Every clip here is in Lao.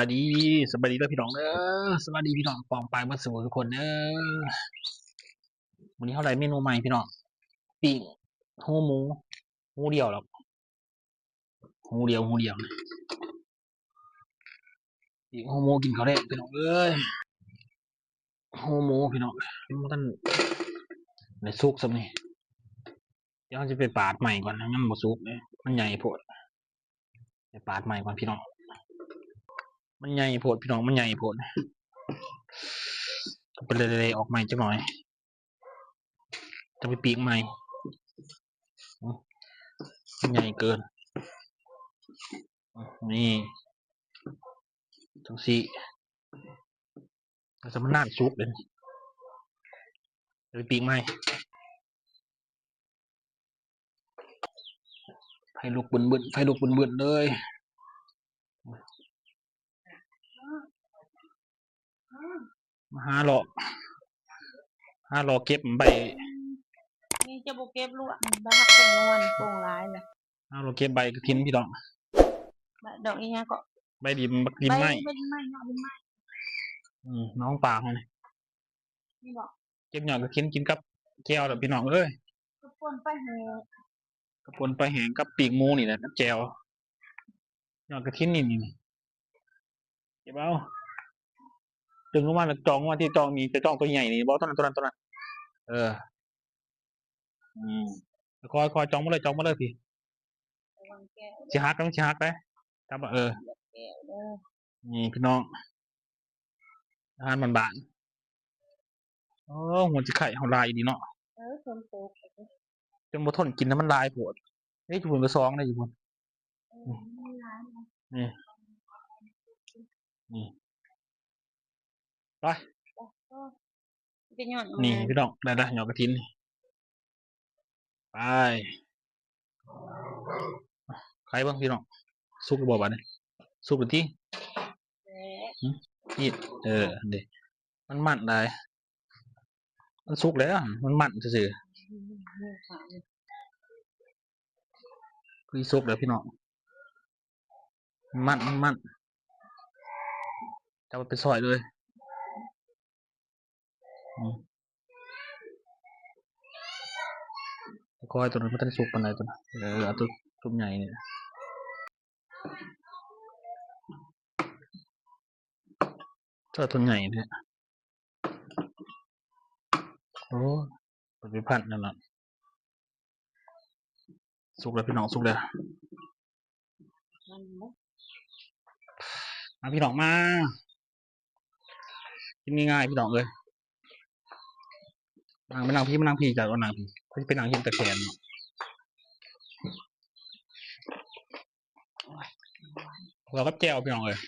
ສະບາຍດີ ສະບາຍດີເດີພີ່ນ້ອງເດີ ສະບາຍດີພີ່ນ້ອງປ້ອງປາຍເບິດສູ່ທຸກຄົນເດີ. ມື້ນີ້ເຮົາໄດ້ເມນູໃໝ່ພີ່ນ້ອງ ປີ້ງຫູໝູ ຫູດຽວດອກ ຫູດຽວ ຫູດຽວ ປີ້ງຫູໝູກິນເຂົ້າແລງພີ່ນ້ອງເອີຍ. ຫູໝູພີ່ນ້ອງ ມັນບໍ່ທັນໄດ້ສຸກສ່ຳນີ້ ດຽວເຮົາຊິໄປປາດໃໝ່ກ່ອນ ມັນບໍ່ສຸກເດ້ ມັນໃຫຍ່ໂພດ. ໄປປາດໃໝ່ກ່ອນພີ່ນ້ອງ ມັນໃຫຍ່ໂພດພີ່ນ້ອງ ມັນໃຫຍ່ໂພດ ໄປເລໆອອກໃໝ່ຈັກໜ່ອຍ ຈະໄປປີ້ງໃໝ່ ມັນໃຫຍ່ເກີນ ນີ້ ຈັ່ງຊີ້ ແລ້ວມັນນານສຸກເດ້ ໄປປີ້ງໃໝ່. ໄຟລຸກບຶ້ນໆ ໄຟລຸກບຶ້ນໆເລີຍ ມາຫາເລາະ ຫາເລາະເກັບໃບ ນີ້ຈະບໍ່ເກັບລວກ ໃບຜັກແປ້ງນວນໂປ່ງຫຼາຍລະ ຫາເລາະເກັບໃບກະຖິນພີ່ນ້ອງ ດອກອີ່ຫຍັງເກາະ ໃບດິນ ບັກດິນໄມ້ ໃບດິນໄມ້ເນາະ ດິນໄມ້ ອືມ ນ້ອງປາເຮົານີ້ ນີ້ບໍ ເກັບຍອດກະຖິນກິນກັບແຈ່ວແຫຼະພີ່ນ້ອງເອີຍ ກັບປົ່ນປາແຫ້ງ ກັບປົ່ນປາແຫ້ງກັບປີ້ງໝູນີ້ແຫຼະກັບແຈ່ວ ຍອດກະຖິນນີ້ ນີ້ ເກັບເອົາ ດຶງລົງມາແລ້ວຈ່ອງມາທີ່ ຈ່ອງນີ້ ຈະຈ່ອງໂຕໃຫຍ່ນີ້ບໍ່ ໂຕນັ້ນ ໂຕນັ້ນ ໂຕນັ້ນ ເອີ ອືມ ຄ່ອຍໆ ຈ່ອງມາເລີຍ ຈ່ອງມາເລີຍພີ້ ຊິຫັກ ມັນຊິຫັກເດ້ ຈັບ ເອີ ນີ້ພີ່ນ້ອງ ອາຫານບ້ານໆ ໂອ້ ຫົວຊິໄຂ້ເຮົາຫຼາຍອີ່ຫຼີເນາະ ເອີ ຝົນຕົກ ຈົນບໍ່ທົນກິນນະ ມັນຫຼາຍໂພດ ເອີ ຢູ່ພຸ້ນກະສອງເດ້ ຢູ່ພຸ້ນ ເອີ ມັນຫຼາຍ ນີ້ ນີ້ ໄປ ໄປ ໄປ ໄປຍອດ ນີ້ພີ່ນ້ອງ ໄດ້ລະຍອດກະຖິນ ໄປ ໄຂເບິ່ງພີ່ນ້ອງ ສຸກແລ້ວບໍ່ບາດນີ້ ສຸກແລ້ວຕິ ແຊບ ຫຶ ອີກ ເອີ ຫັ້ນເດ ມັນມັນຫຼາຍ ມັນສຸກແລ້ວ ມັນມັນຊື່ໆ ຄືສຸກແລ້ວພີ່ນ້ອງ ມັນ ມັນ ມັນ ຈັບເອົາໄປຊອຍເລີຍ ອືມ ຄ່ອຍ ໂຕນັ້ນບໍ່ທັນສຸກປານໃດ ໂຕນັ້ນ ເອີ ເອົາໂຕ ໂຕໃຫຍ່ນີ້ ເອີ ໂຕໃຫຍ່ແທ້ ໂອ້ ໄປພັນນັ້ນລະ ສຸກແລ້ວພີ່ນ້ອງ ສຸກແລ້ວ ມາພີ່ນ້ອງມາ ກິນງ່າຍໆ ພີ່ນ້ອງເອີຍ ນັ່ງ ມານັ່ງພີ້ ມານັ່ງພີ້ ເຈົ້ານັ່ງພີ້ ຂ້ອຍຊິໄປນັ່ງເຮັດຕະແກງເນາະ ເຂົ້າກັບແຈ່ວພີ່ນ້ອງເອີຍ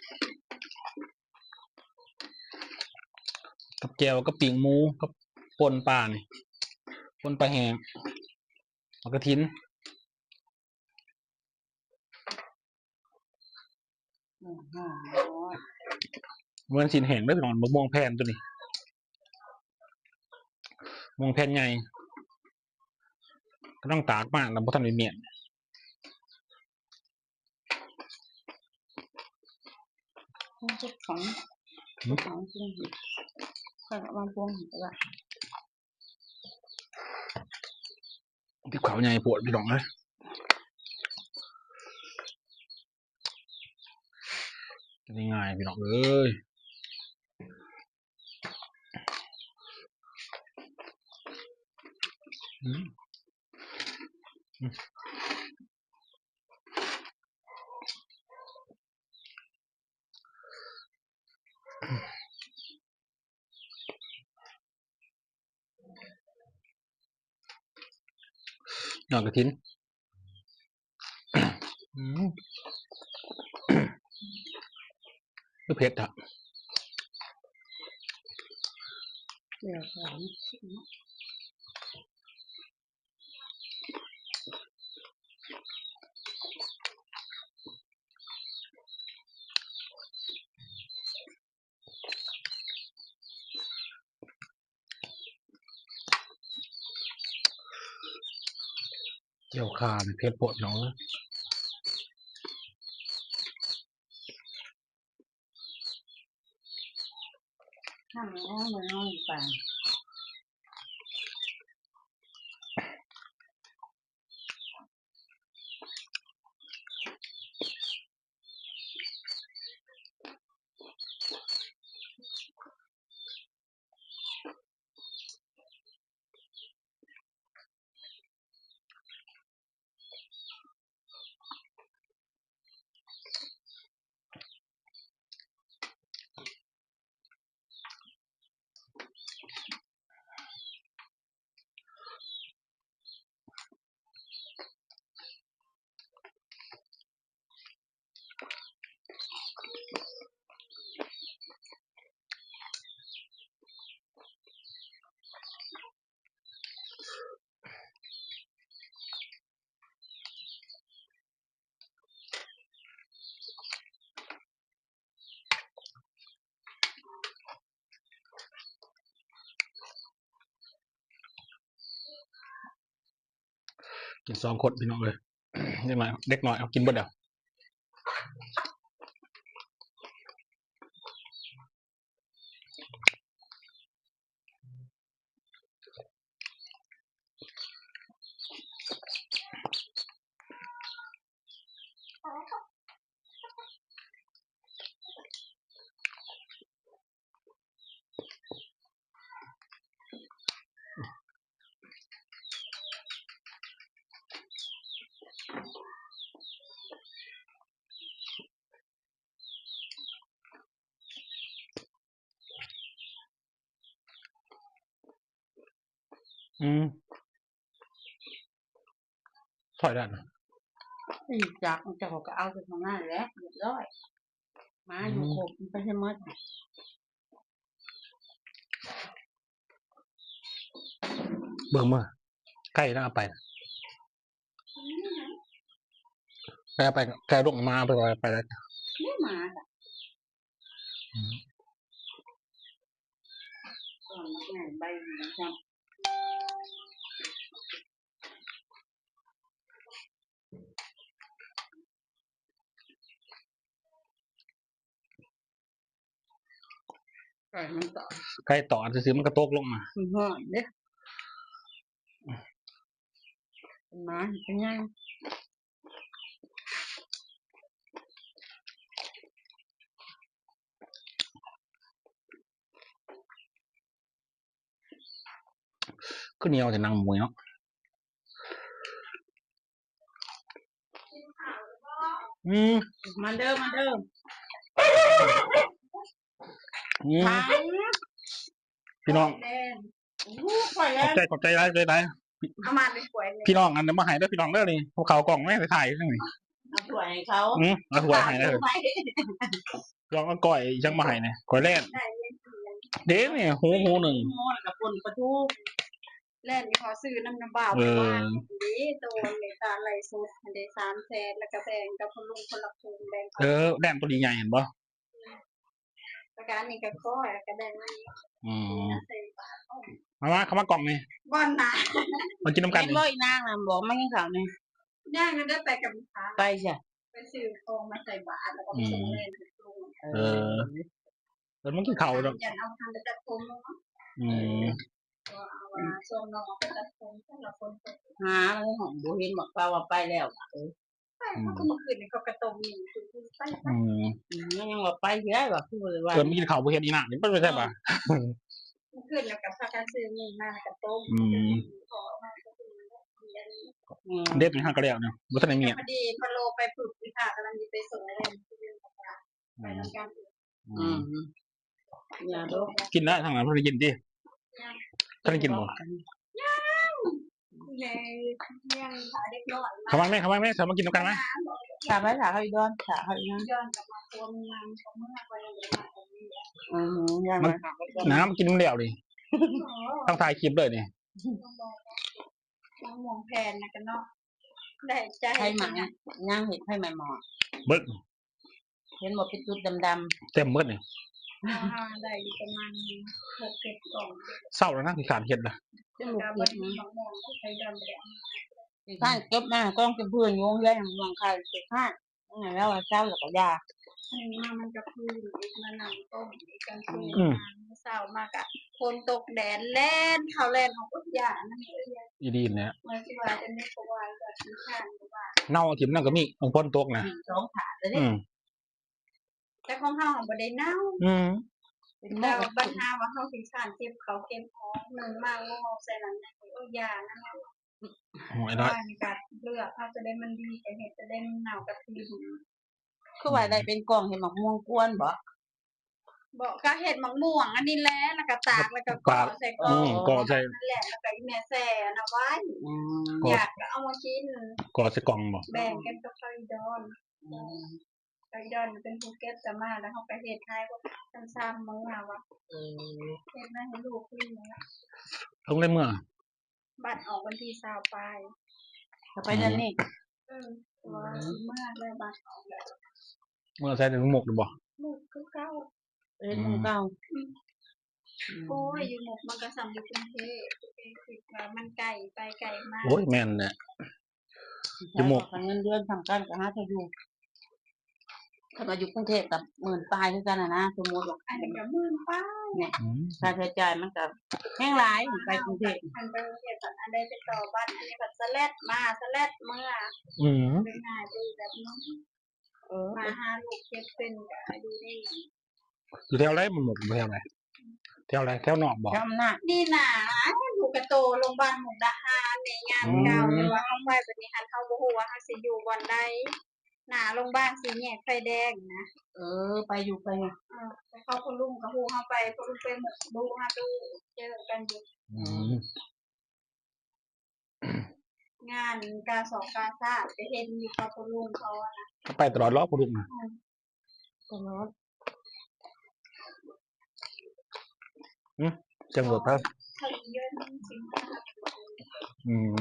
ກັບແຈ່ວ ກັບປີ້ງໝູ ກັບປົ່ນປານີ້ ປົ່ນປາແຫ້ງ ໝາກກະຖິນ ບໍ່ແມ່ນຊີ້ນແຫ້ງເດີພີ່ນ້ອງ ໝາກມ່ວງແຜ່ນໂຕນີ້ ມ່ວງແຜ່ນໃຫຍ່ ກຳລັງຕາກມາ ແລ້ວບໍ່ທັນໄດ້ມ້ຽນ ເກັບຂອງ ຫືມ ເກັບຂອງກິນ ຂ້ອຍເອົາມາພວງໃຫ້ກໍໄດ້ ຕິບເຂົ້າໃຫຍ່ໂພດພີ່ນ້ອງເອີຍ ງ່າຍໆ ພີ່ນ້ອງເອີຍ ອືມ ອືມ ຍອດກະຖິນ ອືມ ຄືເຜັດແທ້ ແຈ່ວຂອງ ແຈ່ວຂ່ານີ້ເຜັດໂພດພີ່ນ້ອງເອີຍ. ທຳແລ້ວມັນນອນຢູ່ປ່າ. ກິນສອງຄົນພີ່ນ້ອງເອີຍ ເດັກນ້ອຍ ເດັກນ້ອຍເອົາກິນເບິດແລ້ວ. ອືມ ຖອຍໄດ້ນະ ອີກຈັກ ເຈົ້າກໍເອົາແຕ່ຂ້າງໜ້າແຫຼະ ຮຽບຮ້ອຍ ມາຢູ່ ອືມ ຄົບໄປໃຫ້ໝົດ. ເບິ່ງມາ ໄກ່ນະ ເອົາໄປນະ ໄກ່ເອົາໄປ ໄກ່ລົງມາ ເອົາໄປ ໄປແລ້ວ ນີ້ໝາ ອືມ ຕອນມັນໃຫຍ່ໃບນີ້ຊ້ຳ. ໄກ່ມັນຕອດ ໄກ່ຕອດຊື່ໆ ມັນກະຕົກລົງມາ ມັນຮ້ອນເດ້ ເປັນໝາເປັນຫຍັງ. ຄືໜຽວແທ້ ໜັງໝູເນາະ. ອືມ ມາເດີ ມາເດີ ອືມ ພີ່ນ້ອງ ແດງ ໂອ້ ຂອບໃຈ ຂອບໃຈຫຼາຍ ຫຼາຍ. ເອົາມາເປັນຖ້ວຍ ພີ່ນ້ອງ ອັນນີ້ມາໃຫ້ເດີພີ່ນ້ອງເດີ ນີ້ ເອົາເຂົ້າກ້ອງມາໃຫ້ຖ່າຍນີ້ ເອົາຖ້ວຍໃຫ້ເຂົາ ອືມ ເອົາຖ້ວຍໃຫ້ເດີ ລອງເອົາກ້ອຍຫຍັງມາໃຫ້ແດ່ ກ້ອຍແລ່ນ ເດ້ນີ້ ຫູ ຫູໜຶ່ງ ແລ່ນຢູ່ ເຂົາຊື້ນຳນ້ຳບ່າວ ເອີ ເດ້ ໂຕເມດຕາໄລສົດຫັ້ນເດ້ ສາມແສນ ແລ້ວກໍແບ່ງກັບພໍ່ລຸງຄົນລະເຄິ່ງ ແບ່ງ ເອີ ແລ່ນໂຕນີ້ໃຫຍ່ ເຫັນບໍ່? ປະການນີ້ກໍຂໍ ແລ້ວກໍແບ່ງມາອີກ ອືມ ເອົາມາ ເຂົ້າມາກ່ອງນີ້ ບ່ອນນາ ມາກິນນຳກັນ ເຫັນບໍ່ ອີນາງນະ ບອກມາກິນເຂົ້ານີ້ ຍ່າງນັ້ນໄດ້ໄປກັບລູກຄ້າ ໄປຊະ ໄປຊື້ຂອງມາໃສ່ບາດ ແລ້ວກໍໄປສົ່ງ ອືມ ແລ່ນ ເອີ ເອີ ເພິ່ນມາກິນເຂົ້າດອກ ຢ້ານເອົາທັນໄປຕັດຜົມເນາະ ອືມ ກໍເອົາວ່າ ອືມ ຊ່ວງນ້ອງໄປຕັດຜົມ ແຕ່ລະຄົນກໍຫາໃນຫ້ອງ ບໍ່ເຫັນ ບອກວ່າ ວ່າໄປແລ້ວ ເອີ ໄປ ອືມ ເມື່ອຄືນນີ້ເຂົາກໍຕົ້ມນີ້ ໄປ ໄປ ອືມ ອືມ ຍັງວ່າໄປຊິໄດ້ວ່າ ຄືບໍ່ໄດ້ວ່າ ເອີ ມາກິນເຂົ້າບໍ່ເຫັນອີນາງນີ້ ໄປໃສວະ? ເມື່ອຄືນແລ້ວກໍພາກັນຊື້ນີ້ມາ ແລ້ວກໍຕົ້ມ ອືມ ເດັດນີ້ຫາກໍແລ້ວນະ ບໍ່ທັນໄດ້ມີ ພໍດີພະໂລໄປປຶບ ອີພາກຳລັງຊິໄປສົ່ງ ໄປນຳກັນ ອືມ ອືມ ຢ່າດອກ ກິນແລ້ວທາງນັ້ນ ເພິ່ນໄດ້ກິນຕິ? ຍັງ ທ່ານໄດ້ກິນບໍ່? ຍັງ ຍັງ ຖ້າເດັກນ້ອຍມາ ເຂົ້າມາແມ່ ເຂົ້າມາແມ່ ເຂົ້າມາກິນນຳກັນມາ ຖ້າໄປ ຖ້າເຂົາອີກດອນ ຖ້າເຂົາອີກນາງ ອືມ ຍັງ ມັນ ນ້ຳກິນນຳແລ້ວນີ້ ຕ້ອງຖ່າຍຄລິບເລີຍນີ້ ມະມ່ວງແຜ່ນນະກັນເນາະ ໄດ້ໃຈ ໄຟໄໝ້ ນະ ນາງເຮັດໄຟໄໝ້ໝໍ້ ເບິດ ເຫັນບໍ່ ເປັນຈຸດດຳໆ ເຕັມເບິດນີ້ ອ່າ ໄດ້ຢູ່ປະມານຫົກເຈັດກ່ອງ ເຊົາແລ້ວນະ ຂີ້ຄ້ານເຮັດລະ ເປັນໝູກເກັບນະ ຂີ້ຄ້ານເກັບມາ ກອງເປັນເພື່ອນຢູ່ໂຮງຮຽນ ຫວ່າງໄຂ່ຂີ້ຄ້ານ ແລ້ວວ່າເຊົາແລ້ວກໍຢ່າ ອືມ ມາມັນກໍຄືອີກ ມານັ່ງຕົ້ມອີກ ກັນຊຸມ ອືມ ມາ ເຊົ້າມາກະຝົນຕົກແດດແລ່ນເຂົ້າແລ່ນອອກ ອາ ຢ້ານນະ ອີ່ຫຼີແຫຼະ ເມື່ອຊິວ່າຈະມີກະວ່າກະຂີ້ຄ້ານກະວ່າ ເນົາຖິ້ມນັ້ນກະມີ ຝົນຕົກນະ ສອງຂາດເດ້ ອືມ ແຕ່ຂອງເຮົາບໍ່ໄດ້ເນົາ ອືມ ແຕ່ບັນຫາວ່າເຮົາຂີ້ຄ້ານເກັບເຂົ້າເກັບຂອງ ໜຶ່ງມາງອກໃສ່ນັ້ນ ໂອ້ຍ ຢ່ານະ ໂອ້ຍ ເນາະ ກະເລືອກເອົາ ໂຕໃດມັນດີກະເຮັດ ໂຕໃດມັນເນົ່າກະຖິ້ມ ຄືວ່າໄດ້ເປັນກ່ອງເຮັດໝາກມ່ວງກວນບໍ? ບໍ່ ກະເຮັດໝາກມ່ວງອັນນີ້ແຫຼະ ແລ້ວກະຕາກ ແລ້ວກະເກາະໃສ່ກ່ອງ ອືມ ເກາະໃສ່ນັ້ນແຫຼະ ແລ້ວກະອີ່ແມ່ແຊ່ອັນນັ້ນໄວ້ ອືມ ຢາກກະເອົາມາກິນ ເກາະໃສ່ກ່ອງບໍ? ແບ່ງກັນກັບເຂົາອີ່ດອນ ອືມ ໄປດອນເປັນຜູ້ເກັບຈະມາ ແລ້ວເຮົາກະເຮັດຂາຍ ສາມມື້ຫັ້ນວ່າ ເອີ ເຮັດມາໃຫ້ລູກກິນ ເພິ່ນໄດ້ເມືອ ບັດອອກວັນທີຊາວປາຍ ກະໄປເດືອນນີ້ ເອີ ວ່າຊິເມືອແລ້ວ ບັດອອກແລ້ວ ເມືອໃສ ແຕ່ໝົກຢູ່ບໍ່? ໝົກຄືເກົ່າ ເຮັດໝູ່ເກົ່າ ອືມ ໂອ້ຍ ຢູ່ໝົກມັນກະສ່ຳຢູ່ກຸງເທບ ຄິດວ່າມັນໄກ ໄປໄກມາ ໂອ້ຍ ແມ່ນແຫຼະ ຢູ່ໝົກ ຄັນເງິນເດືອນສ່ຳກັນກະຫາເທື່ອຢູ່ ຄັນວ່າຢູ່ກຸງເທບກະໝື່ນປາຍຄືກັນຫັ້ນນະ ສົມມຸດວ່າ ອັນນີ້ກະໝື່ນປາຍ ນີ້ ອືມ ຄ່າໃຊ້ຈ່າຍມັນກະແຮງຫຼາຍ ໄປກຸງເທບ ຄັນໄປກຸງເທບ ອັນໃດໄປຕໍ່ບັດ ອັນນີ້ບັດສະແລັດມາ ສະແລັດເມືອ ອືມ ເປັນງ່າຍດີແບບນີ້ ເອີ ມາຫາລູກເກັບເປັນກະຢູ່ນີ້ ຢູ່ແຖວໃດ ໝົກຢູ່ແຖວໃດ? ແຖວໃດ? ແຖວນອກບໍ? ແຖວອຳນາດ ນີ້ນະ ຢູ່ກະໂຕໂລງບານມຸກດາຫານນີ້ ຍາມເກົ່າ ອືມ ແຕ່ວ່າເຮົາໄປບັດນີ້ຫັ້ນ ເຮົາບໍ່ຮູ້ວ່າເຮົາຊິຢູ່ບ່ອນໃດ ໜ້າໂລງບານສີ່ແຍກໄຟແດງນະ ເອີ ໄປຢູ່ ໄປຢູ່ ເອີ ແຕ່ເຂົາ ພໍ່ລຸງກະຮູ້ເຮົາໄປ ພໍ່ລຸງໄປມຸກດຸເຮົາດຸ ເຈີກັນຢູ່ ອືມ ງານກາສອງກາຊາດ ກະເຫັນຢູ່ກັບພໍ່ລຸງເຂົາຫັ້ນນະ ໄປຕະຫຼອດເນາະ ພໍ່ລຸງນະ ອືມ ຕະຫຼອດ ຫື ຈັ່ງບໍ່ໄປ ອືມ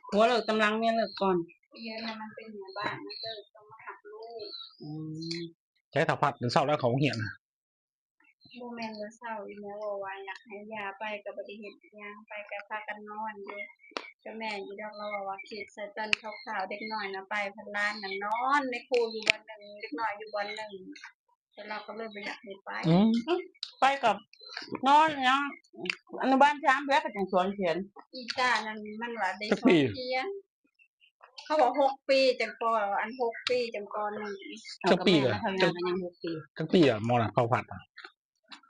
ຜົວເລີກຕຳຫຼັງ ເມຍເລີກກ່ອນ ເມຍນະມັນເປັນແມ່ບ້ານ ມັນເລີກຕ້ອງມາຮັບລູກ ອືມ ໃຈຖ້າພັດເຊົ້າແລ້ວເຂົ້າໂຮງຮຽນ ບໍ່ແມ່ນວ່າເຊົາ ອີ່ແມ່ເວົ້າວ່າຢາກໃຫ້ຍ່າໄປກະບໍ່ໄດ້ເຮັດຫຍັງ ໄປກະພາກັນນອນຢູ່ ກະແມ່ນຢູ່ດອກ ລາວເວົ້າວ່າຄິດໃສ່ຕອນຄາວໆ ເດັກນ້ອຍນະໄປ ພັດຫຼານນະນອນ ແມ່ຄູຢູ່ບ່ອນໜຶ່ງ ເດັກນ້ອຍຢູ່ບ່ອນໜຶ່ງ ແຕ່ລາວກະເລີຍບໍ່ຢາກໃຫ້ໄປ ອືມ ໄປກະນອນຫຍັງ ອະນຸບານສາມແລ້ວກະຈັ່ງສອນຂຽນ ອີຕານັ້ນມັນວ່າໄດ້ສອນຂຽນ ເຂົາວ່າຫົກປີຈັ່ງປໍ ອັນຫົກປີຈັ່ງປໍໜຶ່ງ ຈັກປີລະ ຈັກປີລະ ມໍນະ ເຂົາພັດ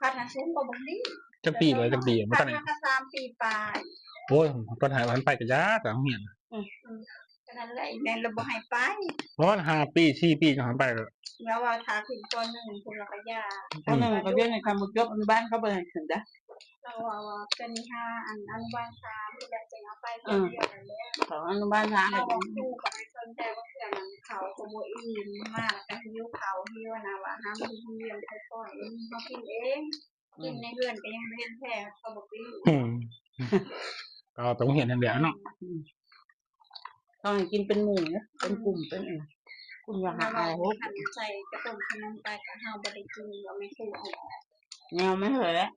ພັດຫັ້ນເສັນບໍ່ບັກດີ ຈັກປີລະ ຈັກປີ ພັດຫັ້ນກະສາມປີປາຍ ໂອ້ຍ ເພິ່ນໃຫ້ ໃຫ້ໄປກະຢ່າ ໄປໂຮງຮຽນ ອືມ ກະນັ້ນແຫຼະ ອີແມ່ລະບໍ່ໃຫ້ໄປ ປະມານຫ້າປີ ສີ່ປີຈັ່ງໃຫ້ໄປ ລາວວ່າຖ້າຂຶ້ນປໍໜຶ່ງພຸ້ນລະກະຢ່າ ປໍໜຶ່ງກະດຽວນີ້ຄັນບໍ່ຈົບອະນຸບານເຂົາບໍ່ໃຫ້ຂຶ້ນເດ້ ລາວວ່າ ວ່າເທື່ອນີ້ຫາອັນອະນຸບານສາມພຸ້ນແຫຼະ ຈຶ່ງເອົາໄປ ອືມ ຕອນດຽວນັ້ນແຫຼະ ຕອນອະນຸບານສາມ ລາວວ່າຄູກະບໍ່ໄດ້ສົນໃຈ ບາງເທື່ອນັ້ນເຂົ້າກະບໍ່ອີ່ມ ມາລະກະຫິວເຂົ້າ ຫິວນະ ວ່າຫາມາໂຮງຮຽນໄປປ້ອນ ເຮົາກິນເອງ ອືມ ກິນໃນເຮືອນກະຍັງບໍ່ເຫັນແທ້ ເຂົາບໍ່ກິນ ອືມ ກະໄປໂຮງຮຽນຫັ້ນແຫຼະເນາະ ອືມ ຕ້ອງໃຫ້ກິນເປັນໝູ່ເນາະ ເປັນກຸ່ມ ເປັນອັນ ກຸ່ມລະຫ້າ ຫົກ ຄັນໃສ່ກະຕົ້ມຂະໜົມໄປກະເຮົາບໍ່ໄດ້ກິນ ວ່າແມ່ຄູເອົາອອກ ແນວມັນເຫີແຫຼະ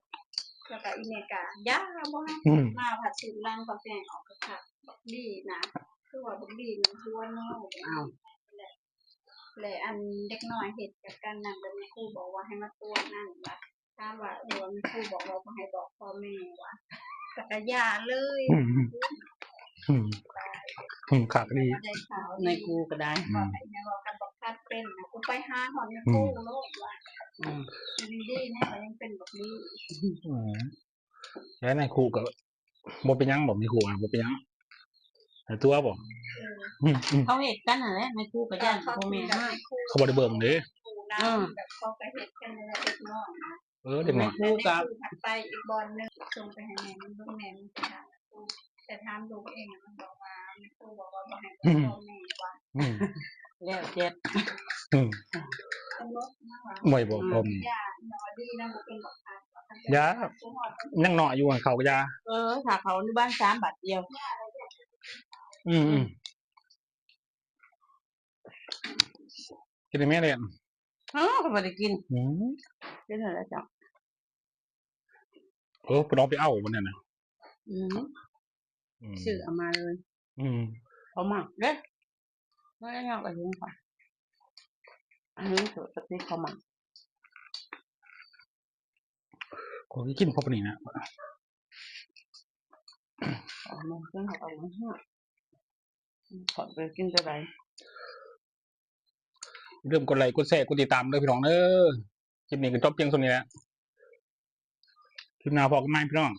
ລະກະອີແມ່ກະຢ່າບໍ່ໃຫ້ ອືມ ມາພັດສູດຫຼັງກະແຟງອອກກະຄັກ ບັກດີນະ ຄືວ່າບັກດີນະ ຫົວໂນ ອ້າວ ແລະອັນເດັກນ້ອຍເຮັດກະການນັ້ນ ແລ້ວແມ່ຄູບອກວ່າໃຫ້ມາກວດນັ້ນ ວ່າ ຖາມວ່າ ເອີ ແມ່ຄູບອກວ່າບໍ່ໃຫ້ບອກພໍ່ແມ່ວ່າ ກະຢ່າເລີຍ ອືມ ອືມ ຄັກດີ ນາຍຄູກະໄດ້ ອືມ ບອກໃຫ້ແມ່ວ່າຄັນບັກພັດເປັນນະ ກູໄປຫາຮອດນາຍຄູໂລດວ່າ ອືມ ຢູ່ດີໆ ແນວວ່າຍັງເປັນບັກດີ ອືມ ແລ້ວນາຍຄູກະ ບໍ່ເປັນຫຍັງບໍ ແມ່ຄູວ່າບໍ່ເປັນຫຍັງ ໃຫ້ຕົວບໍ ເອີ ເຂົາເຮັດກັນຫັ້ນແຫຼະ ນາຍຄູກະຢ້ານພໍ່ແມ່ຮ້າຍ ເຂົາບໍ່ໄດ້ເບິ່ງເດ້ ເອີ ແບບເຂົາກະເຮັດກັນເລັກນ້ອຍນະ ເອີ ເດັກນ້ອຍ ແມ່ຄູກະໄປອີກບ່ອນໜຶ່ງ ສົ່ງໄປໃຫ້ແມ່ມັນເບິ່ງ ແມ່ມັນໄປຫາ ແຕ່ຖາມລູກເອງ ມັນບອກວ່າ ແມ່ຄູບອກວ່າບໍ່ໃຫ້ບອກ ອືມ ພໍ່ແມ່ວ່າ ອືມ ແລ້ວແຈັດ ອືມ ບໍ່ໃຫ້ບອກ ອືມ ພໍ່ແມ່ ຢ່າ ຍັງນ້ອຍຢູ່ ເຂົາກະຢ່າ ເອີ ຖ້າເຂົາອະນຸບານສາມບາດດຽວ ອືມ ອືມ ກິນໄດ້ແມ່ເລີຍ ເອີ ເຂົາບໍ່ໄດ້ກິນ ອືມ ກິນແລ້ວເຈົ້າ ເອີ ເພິ່ນເອົາໄປເອົາບໍ່ແນວນັ້ນ ອືມ ອືມ ຊື້ເອົາມາເລີຍ ອືມ ເຂົາມັກເດ້ ມັນກະຍອກໄປເຖິງຂ້ອຍ ອັນນີ້ເຂົາກະຕິເຂົາມັກ ກໍກິນພໍປານນີ້ນະ ເອົາມາເຊິ່ງເອົາມາ ເຂົາໄປກິນແຕ່ໃດ. ຢ່າລືມກົດໄລ້ ກົດແຊ ກົດຕິດຕາມເດີພີ່ນ້ອງເດີ. ຄລິບນີ້ກໍຈົບພຽງສ່ຳນີ້ແຫຼະ ຄລິບໜ້າພໍ້ກັນໃໝ່ພີ່ນ້ອງ.